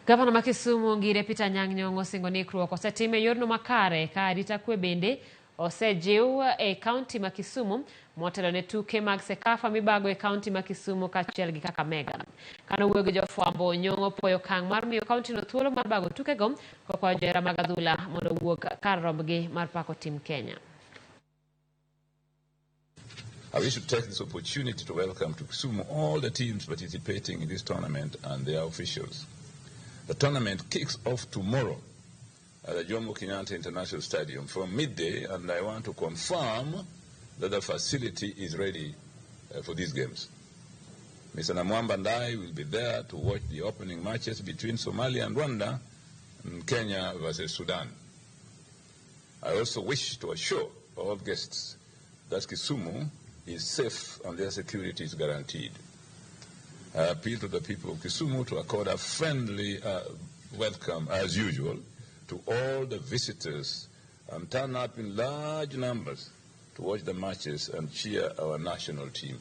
Gavana ma Kisumu Ngire Peter Anyang' Nyong'o osingo ni ikruok osetim e yorno makare ka arita kwe bende osejiw e kaunti ma Kisumu motelo ne tuke mag CECAFA mibago e kaunti ma Kisumu kaachiel gi Kakamega. Kane owuoyo gi jofwambo, Nyong'o opuoyo okang' mar miyo kauntino thuolo mar bago tukego kokwayo johera mag adhula mondo owuog kar rombgi mar pako tim Kenya. I wish to take this opportunity to welcome to Kisumu all the teams participating in this tournament and their officials. The tournament kicks off tomorrow at the Jomo Kenyatta International Stadium from midday, and I want to confirm that the facility is ready for these games. Mr. Namwamba and I will be there to watch the opening matches between Somalia and Rwanda and Kenya versus Sudan. I also wish to assure all guests that Kisumu is safe and their security is guaranteed. I appeal to the people of Kisumu to accord a friendly welcome, as usual, to all the visitors and turn up in large numbers to watch the matches and cheer our national team.